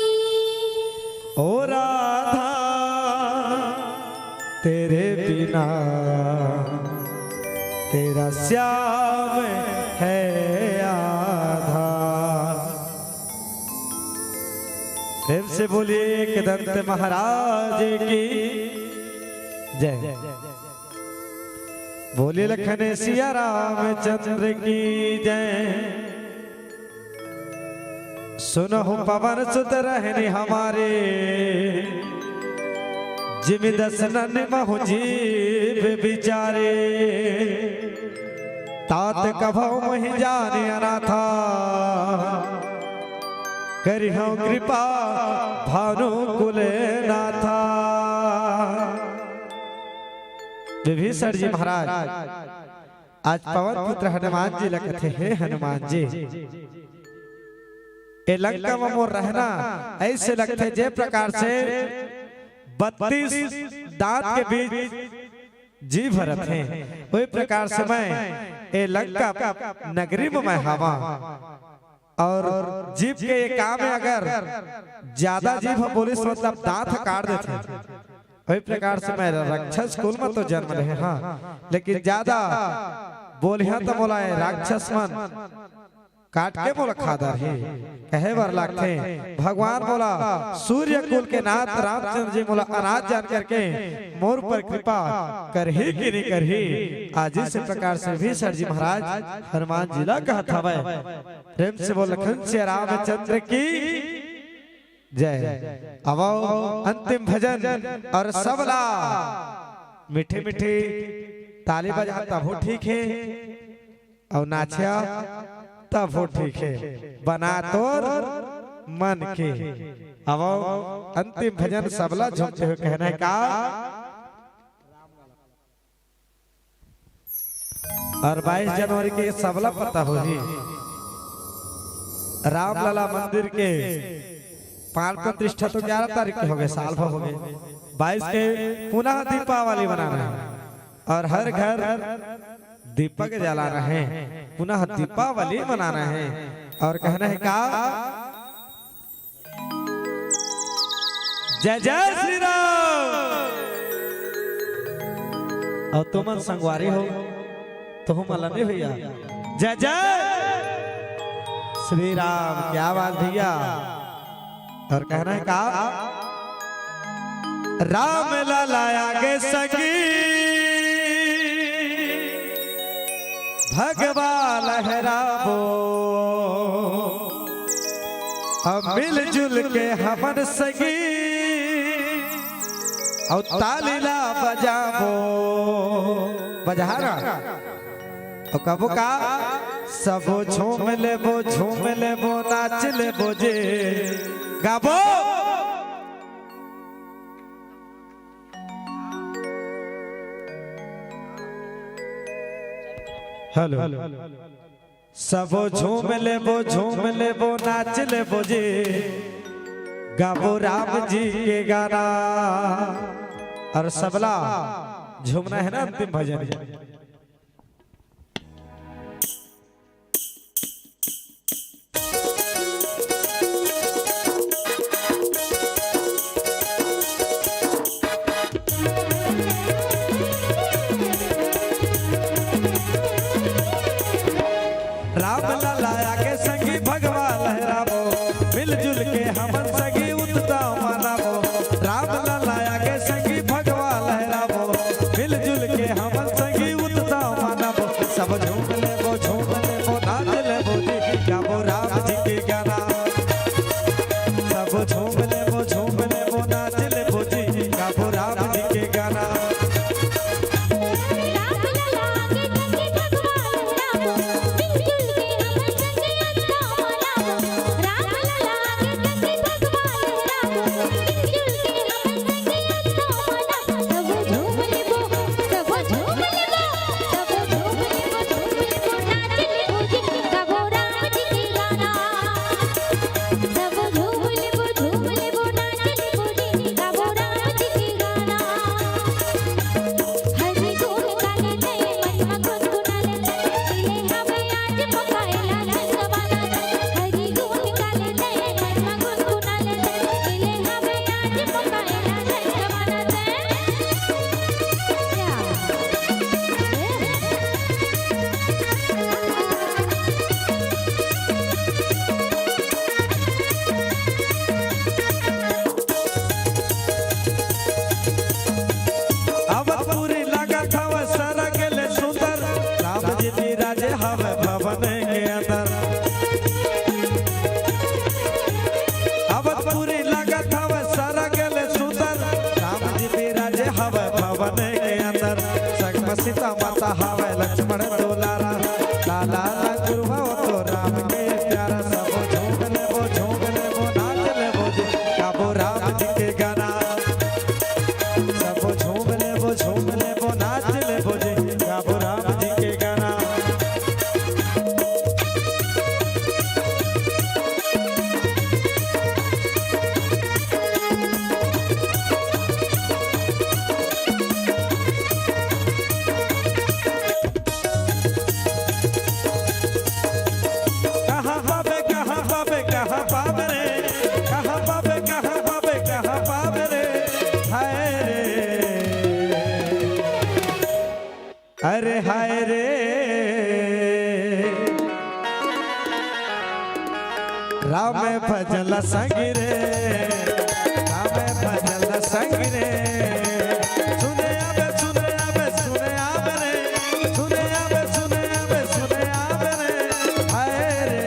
ओ राधा, तेरे बिना तेरा श्याम है आधा। प्रेम से बोलिए एक दंत महाराज की जय। बोलिए लखन सिया रामचंद्र की जय। सुनहु पवन सुत रहनि हमारे, जिमि दस नन महु जीव बिचारे। तात कभव मोहि जानि अनाथा, करिहौ कृपा भानुकुल नाथा। विभीषण जी महाराज आज पवन पुत्र हनुमान जी ला कथे, हे हनुमान जी, ए लंका म मोर रहना ऐसे लगथे, जे प्रकार से बत्तीस दांत के बीच जीभ रथे, वही प्रकार से मैं ए लंका नगरी म मैं हावा। और जीभ के ये काम है, अगर ज्यादा जीभ बोलिस, मतलब दांत काट देथे। वही प्रकार से मैं राक्षस कुल में तो जन्म लेहे, हाँ, लेकिन ज्यादा बोलिहा त मोला ये राक्षस मन काट के मोला खा डरही, कहे बर लागथे। भगवान मोला सूर्य कुल के नाथ रामचंद्र जी मोला अनाथ जान करके मोर पर कृपा करही कि नहीं करही। आज इस प्रकार से विभीषण जी महाराज हनुमान जी ला कहत हवय। प्रेम से बोल लखन से रामचंद्र की जय। अब अंतिम भजन और सबला मीठे मीठे ताली बजा तभो ठीक है, और नाचा तभो ठीक है, बना तोर मन के। अब अंतिम भजन सबला झूमते हुए कहना है का? और बाईस जनवरी के सबला पता होही, रामलला मंदिर के प्राण प्रतिष्ठा तो ग्यारह तारीख के हो गए, साल भर हो गए। बाईस के पुनः दीपावली मनाना है और हर घर दीपक जलाना है, पुनः दीपावली मनाना है। और कहना है का? जय जय श्री राम। और तुमन संगवारी हो, तो हम अलमी भैया, जय जय श्री राम। क्या बात भैया। और कहना है का? राम लाला आगे संगी भगवा लहराबो, अब मिलजुल के हमन संगी, अउ ताली ला बजाबो, बजा ना। अउ कबो का, सबो झूम लेबो, झूम लेबो, नाच लेबो जे, गाबो। हेलो। सबो झूम लेबो, झूम लेबो, नाच लेबो जी, गाबो राम जी के गाना। और सबला झूमना है ना अंतिम भजन। राम लला आगे संगी भगवा लहराबो, मिलजुल के हमन संगी उत्सव मनाबो। राम लला आगे संगी भगवा लहराबो, मिलजुल के हमन संगी उत्सव मनाबो। सब झूम लेबो, झूम लेबो, नाच लेबो जी, गाबो राम जी के गाना। सब झूम लेबो, झूम लेबो, नाच लेबो जी, गाबो राम जी के गाना। राम लला आगे संगी भगवा लहराबो, मिलजुल के हमन संगी उत्सव मनाबो। राम लला आगे राम भजन संग रे, राम भजन संग रे। सुने आबे, सुने आबे, सुने आबे रे, सुने आबे, सुने आबे, सुने आबे रे। हाय रे,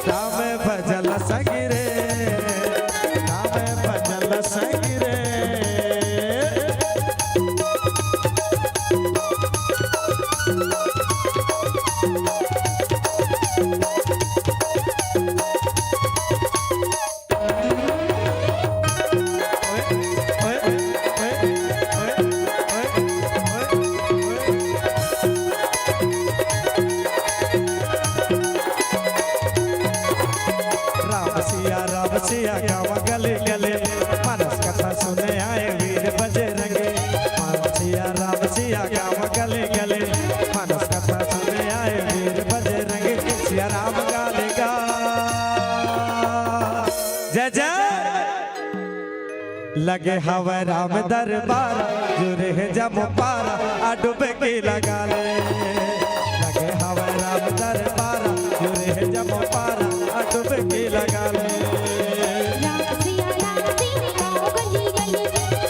राम भजन संग रे, राम भजन संग रे। राम सिया, राम सिया, गाँव गली गली, मानस कथा सुने आए वीर बजरंगी। राम सिया, राम सिया, गाँव गली गली, मानस कथा सुने आए वीर बजरंगी। सिया राम गाली गा। जय जय। लगे हवै राम दरबार, जुरे हे जम पार, आ डुबकी लगा ले। लगे हवै राम दरबार, जुरे हे जम पार, आ डुबकी लगा ले। राम सिया, राम सिया, गाँव गली गली,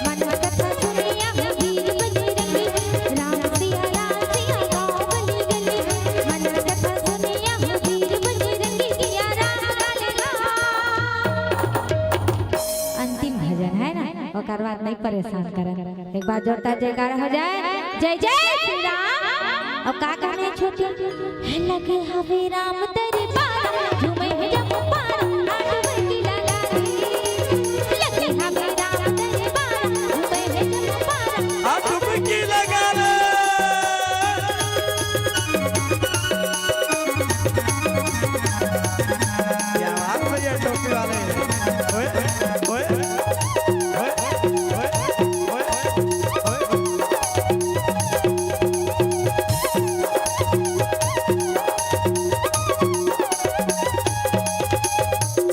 मन कथा सुने आए वीर बजरंगी। राम सिया, राम सिया, गाँव गली गली, मन कथा सुने आए वीर बजरंगी। सिया राम गाली गा। अंतिम भजन है ना, ओकर बाद नहीं परेशान करन। एक बार जोरदार जयकारा हो जाए, जय जय श्री राम। अब का कहने छोटे, लगे हवे राम दरबार, झूमे हे जम पार, आठ बंदी लगा दी। लगे हवे राम दरबार, झूमे हे जम पार, आठ बंदी लगा दी। क्या बात भैया, टोपी वाले। ओए, ओए, ओए, ओए, ओए, ओए।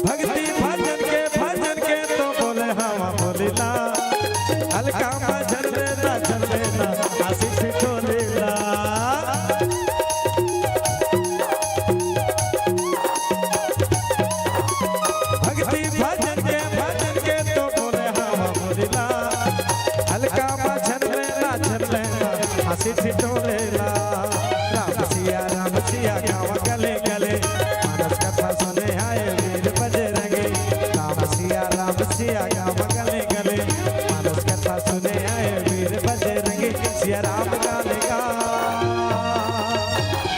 भक्ति भजन के, भजन के तो बोले हवा बोलिला। हल्का में झरबे ना, झरबे ना, आशीष टोलिला। भक्ति भजन के, भजन के तो बोले हवा बोलिला। हल्का में झरबे ना, झरबे ना, आशीष टोलिला। राम सिया, राम सिया, गाँव गली गली, मानस कथा सुने आए वीर बजरंगी। राम सिया, राम सिया, गाँव गली गली, मानस कथा सुने आए वीर बजरंगी। सिया राम गाली गा।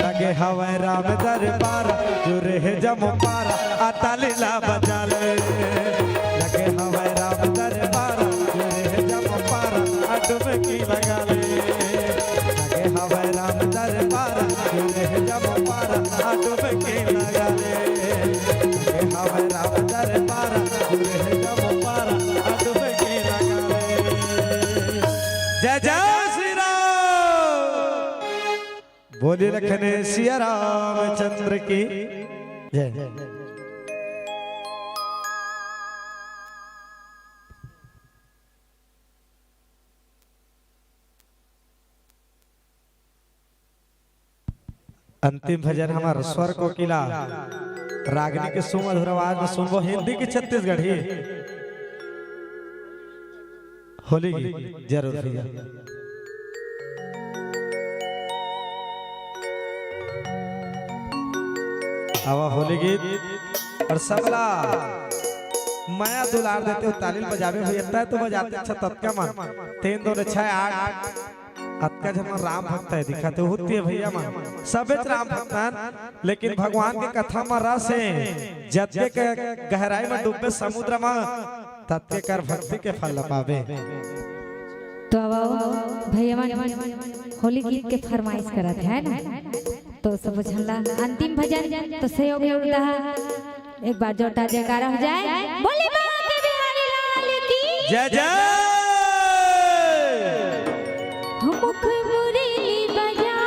लगे हवै राम दरबार, जुरे हे जम पार, आ ताली ला बजा ले। लगे हवै राम दरबार, जुरे हे जम पार, आ डुबकी लगा ले। लगे हवै राम दरबार, जुरे हे जम पार, आ डुबकी लगा ले। लगे हवै राम दरबार, जुरे हे जम पार, आ डुबकी लगा ले। जय जय श्री राम। बोलिए लखन सिया रामचंद्र की जय। अंतिम भजन हमर स्वर कोकिला रागनी के सुमधुर आवाज में सुनबो, हिंदी की छत्तीसगढ़ी। होली गीत जरूर भैया। आवा होली गीत अउ सबला मया दुलार देते हो, ताली बजावे हो, इतना तो बजाते अच्छा ततका मन। तीन दो छह आठ, अतका झन मन राम भक्त हे, दिखत हे, होती है भैया मन, सबेच राम भक्त हन, लेकिन भगवान के कथा म रस हे, जतके के गहराई म डूबे समुद्र म, ततके कर भक्ति के फल ल पाबे। तो अब आओ भैया मन होली गीत के फरमाइश करत हे ना, तो सब झन ला अंतिम भजन तो सहयोग में उड़ता है। एक बार जोरदार जयकारा हो जाए, बोले बाबा के बिहारी लाल की जय जय। मुख मुरली बजा,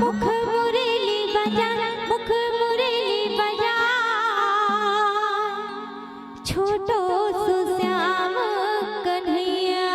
मुख मुरली बजा, मुख मुरली बजा, छोटो सु श्याम कन्हैया।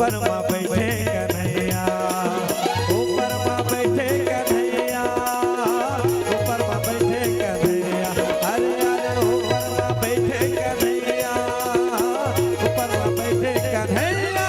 ऊपर मा बैठे कन्हैया, ऊपर मा बैठे कन्हैया, ऊपर मा बैठे कन्हैया, अरे अरे ऊपर मा बैठे कन्हैया, ऊपर मा बैठे कन्हैया।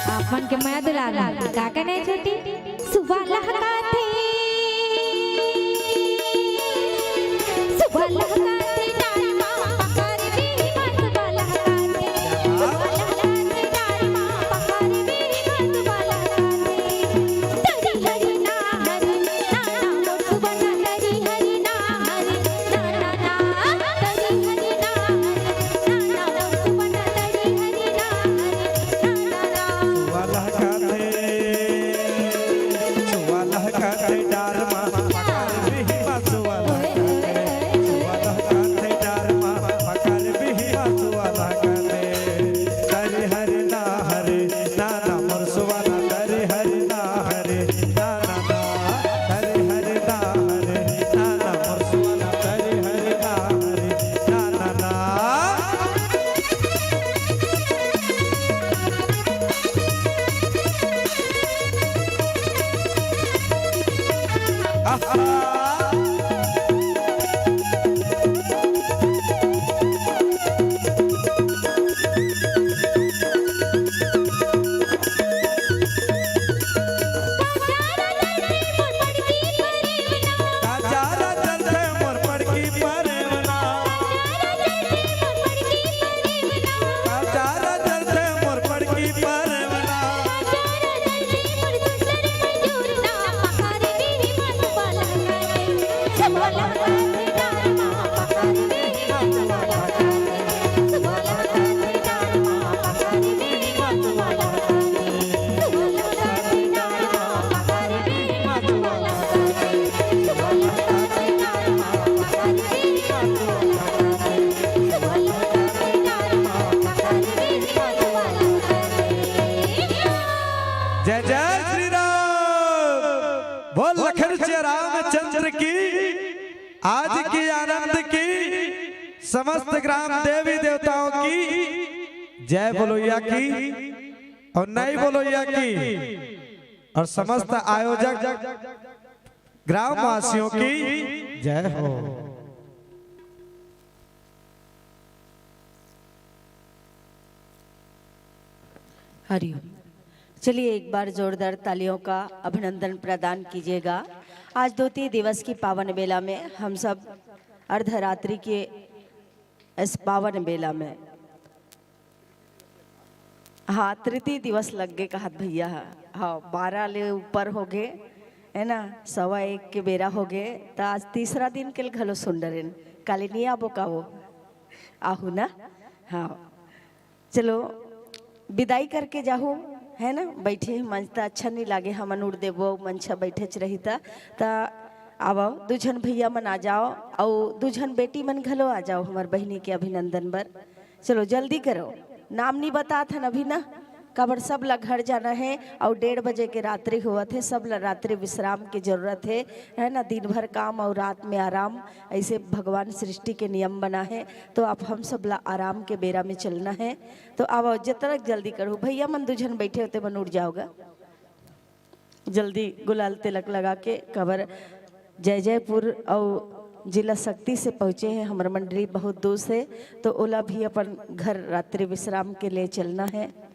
आप मन के मया दुलार ला, का कहना है छोटी? सुबह लहकाथे, सुबह लहकाथे, डाल मा पकड़ भी, सुबह लहकाथे, सुबह लहकाथे, डाल मा पकड़ भी, सुबह लहकाथे। तरी हरी ना हरी, ना ना मोर सुबह ना, तरी हरी ना हरी, ना ना ना, तरी हरी ना हरी, ना ना मोर सुबह ना, तरी हरी ना हरी, ना ना ना। सुबह लहकाथे, सुबह लहकाथे डार मा पकड़ बिही मा सुबह लहकाथे, सुबह लहकाथे डार मा पकड़ बिही मा सुबह लहकाथे। तरी हरी ना हरी, ना ना मोर सुबह ना, तरी हरी ना हरी, ना ना ना, तरी हरी ना हरी, ना ना मोर सुबह ना, तरी हरी ना हरी, ना ना ना। जय जय श्री राम। बोल लखन से रामचंद्र की, आज की आनंद की, समस्त ग्राम देवी देवताओं की जय बोलोइया की और नई बोलोइया की और समस्त आयोजक ग्रामवासियों की जय हो। हरिओम। चलिए, एक बार जोरदार तालियों का अभिनंदन प्रदान कीजिएगा। आज द्वितीय दिवस की पावन बेला में हम सब अर्धरात्रि के इस पावन बेला में, हाँ, तृतीय दिवस लग गे कहत भैया ह। हाँ, बारह ले ऊपर हो गे, है ना, सवा एक के बेरा हो गे, त आज तीसरा दिन के घलो सुन डरेन। काली नहीं आबो का वो? आहू ना? हाँ, चलो, विदाई करके जाहू, है ना? बैठे मंच त अच्छा नहीं लागे, हमन उड़ देबो, मंच ह बैठेच रही त। त आवो, दू झन भैया मन आ जाओ, अउ दू झन बेटी मन घलो आ जाओ, हमर बहिनी के अभिनंदन बर। चलो, जल्दी करो, नाम नहीं बतात हन अभी ना, काबर सब ला घर जाना है, अउ डेढ़ बजे के रात्रि होवत है, सब ला रात्रि विश्राम की जरूरत है, है ना? दिन भर काम अउ रात में आराम, ऐसे भगवान सृष्टि के नियम बना है। तो आप हम सब ला आराम के बेरा में चलना है। तो अब जतरा जल्दी करो भैया मन, दू झन बैठे होते मन उड़ जाओगा। जल्दी गुलाल तिलक लगा के, काबर जय जयपुर अउ जिला सक्ती से पहुँचे हैं, हमर मंडली बहुत दूर से, तो ओला भी अपन घर रात्रि विश्राम के लिए चलना है।